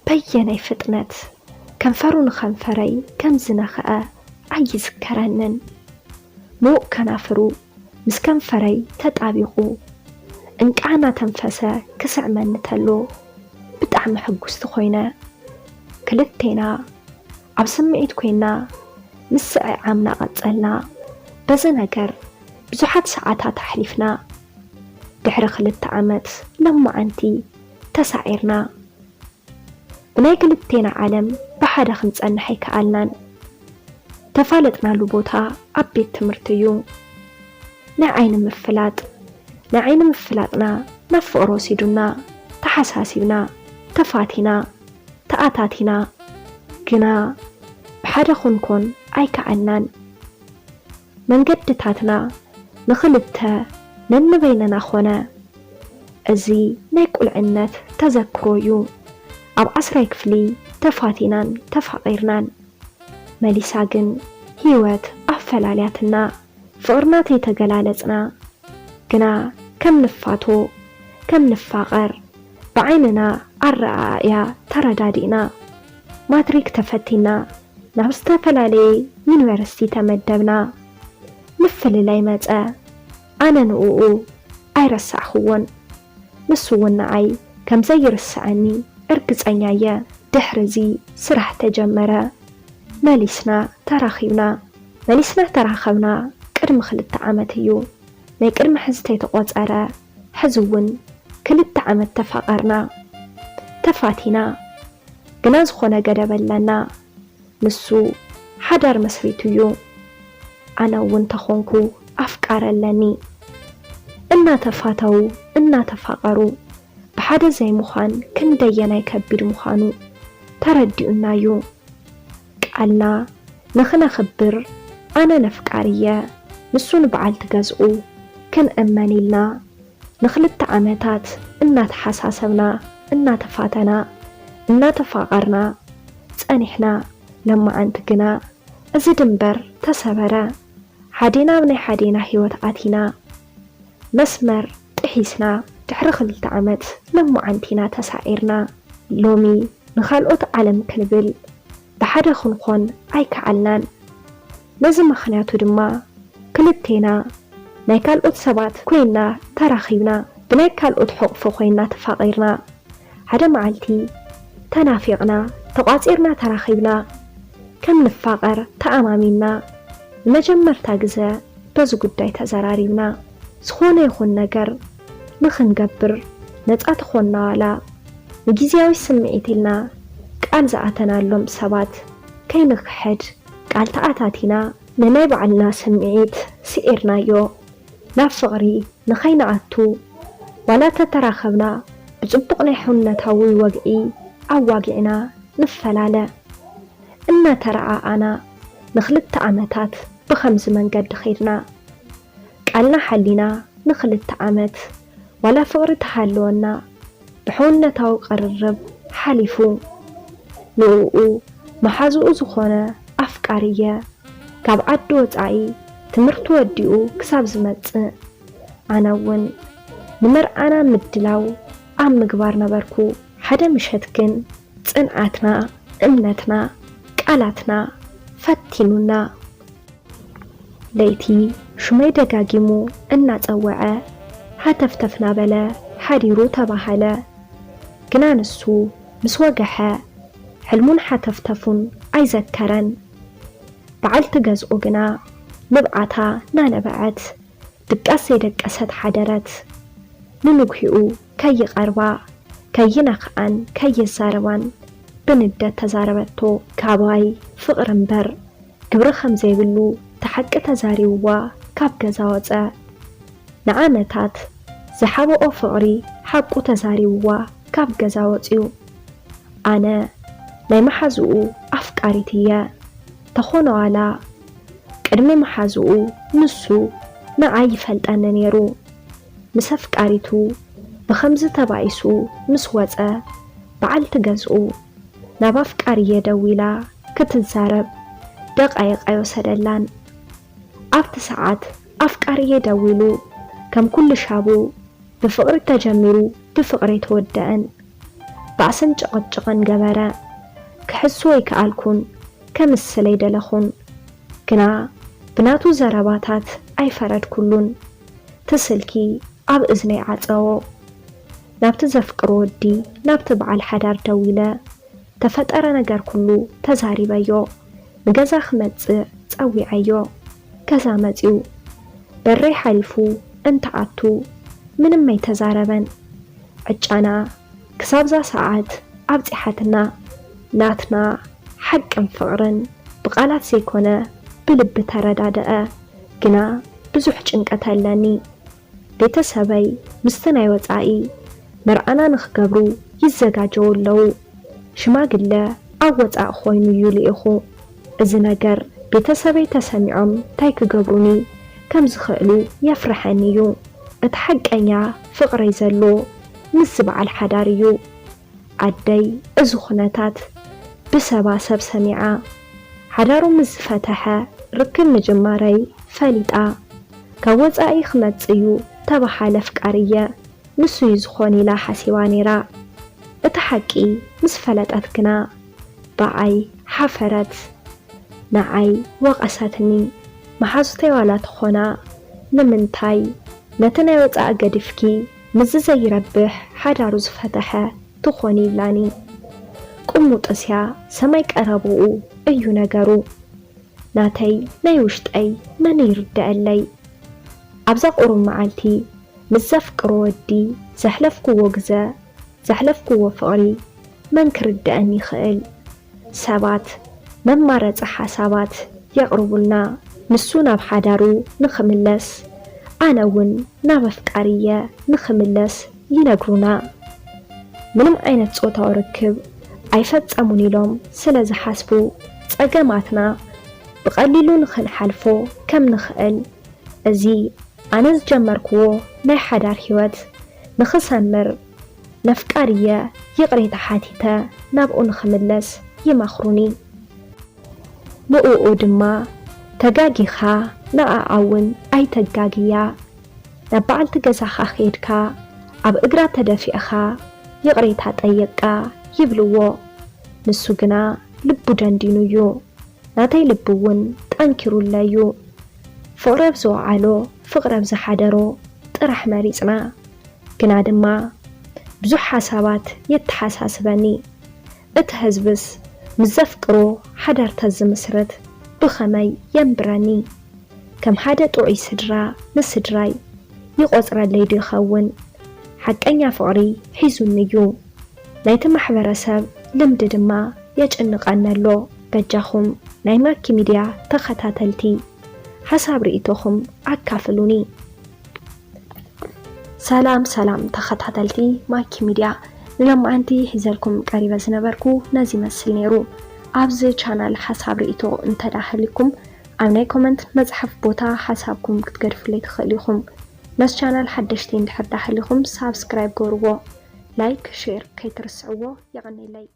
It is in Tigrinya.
በየናይ ፍጥነት ከንፈሩ ንኸንፈረይ ከም ዝነኽአ ኣይዝከረንን። ምዉቕ ከናፍሩ ምስ ከንፈረይ ተጣቢቑ እንቃ እናተንፈሰ ክስዕመኒ ተሎ ብጣዕሚ ሕጉስቲ ኮይነ። ክልቴና ኣብ ስምዒት ኮይና ምስዕዓምና ቀጸልና። በዚ ነገር ብዙሓት ሰዓታት ኣሕሊፍና። ድሕሪ ክልተ ዓመት ለማዓንቲ ተሳዒርና። ብናይ ክልቴና ዓለም ብሓደ ክንጸንሕ ኣይከኣልናን። ተፋለጥናሉ ቦታ ኣብ ቤት ትምህርቲ እዩ። ናይ ዓይኒ ምፍላጥ፣ ናይ ዓይኒ ምፍላጥና ናብ ፍቕሪ ወሲዱና። ተሓሳሲብና፣ ተፋቲና፣ ተኣታቲና። ግና ብሓደ ክንኮን ኣይከኣልናን። መንገድታትና ንኽልተ ነንበይንና ኾነ። እዚ ናይ ቁልዕነት ተዘክሮ እዩ። ኣብ ዓስራይ ክፍሊ ተፋቲናን ተፋቒርናን። መሊሳ ግን ህይወት ኣፈላልያትና። ፍቕርና ተይተገላለጽና፣ ግና ከም ንፋቶ፣ ከም ንፋቐር ብዓይንና ኣረኣእያ ተረዳዲእና። ማትሪክ ተፈቲና ናብ ዝተፈላለየ ዩኒቨርሲቲ ተመደብና። ምፍልላይ መጸ። ኣነ ንእኡ ኣይረሳዕኽዎን፣ ንሱ እውን ንዓይ ከም ዘይርስዐኒ እርግጸኛ እየ። ድሕሪ እዚ ስራሕ ተጀመረ። መሊስና ተራኺብና። መሊስና ተራኸብና ቅድሚ ክልተ ዓመት እዩ። ናይ ቅድሚ ሕዚ ተይተቖጸረ፣ ሕዚ እውን ክልተ ዓመት ተፋቐርና። ተፋቲና። ግና ዝኾነ ገደብ ኣለና። ንሱ ሓዳር መስሪቱ እዩ። ኣነ እውን ተኾንኩ ኣፍቃሪ ኣለኒ። እናተፋተዉ፣ እናተፋቐሩ፣ ብሓደ ዘይምዃን ክንደየናይ ከቢድ ምዃኑ ተረዲኡና እዩ። ቃልና ንኽነኽብር፣ ኣነ ነፍቃሪ እየ፣ ንሱ ንበዓልቲ ገዝኡ ክንእመን ኢልና፣ ንኽልተ ዓመታት እናተሓሳሰብና፣ እናተፋተና፣ እናተፋቐርና ጸኒሕና። ለማዓንቲ ግና እዚ ድንበር ተሰበረ። ሓዴና ኣብ ናይ ሓዴና ህይወት ኣቲና። መስመር ጥሒስና። ድሕሪ ክልተ ዓመት ለማዓንቲ ኢና ተሳዒርና። ሎሚ ንኻልኦት ዓለም ክንብል ብሓደ ክንኾን ኣይከኣልናን። ነዚ ምኽንያቱ ድማ ክልቴና ናይ ካልኦት ሰባት ኮይና ተራኺብና፣ ብናይ ካልኦት ሕቑፊ ኮይና ተፋቒርና። ሓደ መዓልቲ ተናፊቕና፣ ተቋጺርና ተራኺብና። ከም ንፋቐር ተኣማሚንና። ንመጀመርታ ግዘ በዚ ጉዳይ ተዘራሪብና። ዝኾነ ይኹን ነገር ንኽንገብር ነጻ ተኾንና ዋላ ንግዝያዊ ስምዒት ኢልና ቃል ዝኣተናሎም ሰባት ከይንክሕድ ቃል ተኣታቲና። ንናይ ባዕልና ስምዒት ስዒርናዮ። ናብ ፍቕሪ ንኸይንኣቱ ዋላ ተተራኸብና ብጽቡቕ ናይ ሕውነታዊ ወግዒ ኣዋጊዕና ንፈላለ። እናተረኣኣና ንኽልተ ዓመታት ብኸምዚ መንገዲ ኸይድና። ቃልና ሓሊና ንኽልተ ዓመት ዋላ ፍቕሪ ተሃለወና ብሕውነታዊ ቅርርብ ሓሊፉ። ንእኡ መሓዝኡ ዝኾነ ኣፍቃሪ እየ። ካብ ዓዲ ወጻኢ ትምህርቲ ወዲኡ ክሳብ ዝመጽእ፣ ኣነ እውን ንመርዓና ምድላው ኣብ ምግባር ነበርኩ። ሓደ ምሸት ግን ጽንዓትና፣ እምነትና፣ ቃላትና ፈቲኑና። ለይቲ ሽመይ ደጋጊሙ እናጸወዐ፣ ሃተፍተፍ ናበለ ሓዲሩ ተባሃለ። ግና ንሱ ምስ ወገሐ፣ ሕልሙን ሓተፍተፉን ኣይዘከረን። በዓልቲ ገዝኡ ግና ንብዓታ ናነበዐት፣ ድቃስ ዘይደቀሰት ሓደረት። ንንግሂኡ ከይቐርባ፣ ከይነኽኣን ከይዛረባን ብንደት ተዛረበቶ። ካባይ ፍቕሪ እምበር ግብሪ ከም ዘይብሉ እቲ ሓቂ ተዛሪብዋ ካብ ገዛ ወጸ። ንዓመታት ዝሓበኦ ፍቕሪ ሓቁ ተዛሪብዋ ካብ ገዛ ወጽዩ። ኣነ ናይ መሓዝኡ ኣፍቃሪት እየ። ተኾነ ዋላ ቅድሚ መሓዝኡ ንሱ ንዓይ ይፈልጠኒ ነይሩ። ምስ ኣፍቃሪቱ ብኸምዚ ተባኢሱ ምስ ወጸ፣ በዓልቲ ገዝኡ ናብ ኣፍቃሪየ ደዊላ ክትዛረብ ደቓይቕ ኣይወሰደላን። ኣብቲ ሰዓት ኣፍቃሪየ ደዊሉ፣ ከም ኩሉ ሻቡ ብፍቕሪ ተጀሚሩ ብፍቕሪ ኣይተወደኣን። ባእስን ጭቕጭቕን ገበረ። ክሕሱ ኣይከኣልኩን፣ ከምስል ኣይደለኹን። ግና ብናቱ ዘረባታት ኣይፈረድኩሉን። እቲ ስልኪ ኣብ እዝነይ ዓጸዎ። ናብቲ ዘፍቅሮ ወዲ፣ ናብቲ በዓል ሓዳር ደዊለ፣ ተፈጠረ ነገር ኩሉ ተዛሪበዮ። ንገዛ ክመጽእ ጸዊዐዮ። ገዛ መጺኡ። በረይ ሓሊፉ እንትኣቱ ምንም ኣይተዛረበን። ዕጫና ክሳብዛ ሰዓት ኣብጺሓትና። ናትና ሓቅን ፍቕርን ብቓላት ዘይኮነ ብልቢ ተረዳደአ። ግና ብዙሕ ጭንቀት ኣለኒ። ቤተሰበይ ምስቲ ናይ ወጻኢ መርዓና ንኽገብሩ ይዘጋጀዉ ኣለዉ። ሽማግለ ኣብ ወጻኢ ኮይኑ እዩ ልኢኹ። እዚ ነገር ቤተሰበይ ተሰሚዖም እንታይ ክገብሩኒ ከም ዝኽእሉ የፍርሐኒ እዩ። እቲ ሓቀኛ ፍቕረይ ዘሎ ምስዚ በዓል ሓዳር እዩ። ኣደይ እዚ ኩነታት ብሰባ ሰብ ሰሚዓ፣ ሓዳሩ ምስ ዝፈተሐ ርክብ ምጅማረይ ፈሊጣ፣ ካብ ወጻኢ ክመጽእ እዩ ተባሃለ ኣፍቃሪየ፣ ንሱ እዩ ዝኾን ኢላ ሓሲባ ነይራ። እቲ ሓቂ ምስ ፈለጠት ግና ብኣይ ሓፈረት። ንዓይ ወቐሰትኒ። መሓዙተይ ዋላ ትኾና፣ ንምንታይ ነቲ ናይ ወጻኢ ገዲፍኪ ምስዚ ዘይረብሕ ሓዳሩ ዝፈተሐ ትኾኒ? ይብላኒ። ቅሙጥስያ ሰማይ ቀረብኡ እዩ ነገሩ። ናተይ ናይ ውሽጠይ መን ይርደአለይ? ኣብዛ ቁሩብ መዓልቲ ምስ ዘፍቅሮ ወዲ ዘሕለፍክዎ ግዘ፣ ዘሕለፍክዎ ፍቕሪ መን ክርደአኒ ይኽእል? ሰባት መማረፂ ሓሳባት የቕርቡልና። ንሱ ናብ ሓዳሩ ንኽምለስ፣ ኣነ እውን ናብ ኣፍቃሪየ ንኽምለስ ይነግሩና። ምንም ዓይነት ጾታዊ ርክብ ኣይፈጸሙን ኢሎም ስለ ዝሓስቡ፣ ጸገማትና ብቐሊሉ ንኽንሓልፎ ከም ንኽእል፣ እዚ ኣነ ዝጀመርክዎ ናይ ሓዳር ህይወት ንኽሰምር፣ ነፍቃሪየ ይቕሬታ ሓቲተ ናብኡ ንኽምለስ ይመኽሩኒ። ንእኡ ድማ፣ "ተጋጊኻ፣ ንኣኣ እውን ኣይተጋግያ። ናብ በዓልቲ ገዛኻ ኬድካ፣ ኣብ እግራ ተደፊእኻ ይቕሬታ ጠይቃ" ይብልዎ። ንሱ ግና ልቡ ደንዲኑ እዩ። ናተይ ልቢ እውን ጠንኪሩለይ እዩ። ፍቕሪ ኣብ ዝወዓሎ፣ ፍቕሪ ኣብ ዝሓደሮ ጥራሕ መሪጽና። ግና ድማ ብዙሕ ሓሳባት የተሓሳስበኒ። እቲ ህዝብስ ምስ ዘፍቅሮ ሓዳር ተዝምስርት ብኸመይ የንብረኒ? ከም ሓደ ጥዑይ ስድራ ንስድራይ ይቖጽረለይ ዶ ይኸውን? ሓቀኛ ፍቕሪ ሒዙኒ እዩ። ናይቲ ማሕበረሰብ ልምዲ ድማ የጭንቐኒ ኣሎ። በጃኹም ናይ ማኪ ሚድያ ተኸታተልቲ ሓሳብ ርእይቶኹም ኣካፍሉኒ። ሰላም ሰላም ተኸታተልቲ ማኪ ሚድያ፣ ንሎማዓንቲ ሒዘልኩም ቀሪበ ዝነበርኩ ነዚ ይመስል ነይሩ። ኣብዚ ቻናል ሓሳብ ርእይቶ እንተዳሃሊኩም ኣብ ናይ ኮመንት መጽሓፍ ቦታ ሓሳብኩም ክትገድፉለይ ትኽእሉ ኢኹም። ነዚ ቻናል ሓደሽቲ እንድሕር ዳሃሊኹም ሳብስክራይብ ገርዎ፣ ላይክ፣ ሼር ከይትርስዕዎ። የቐንየለይ።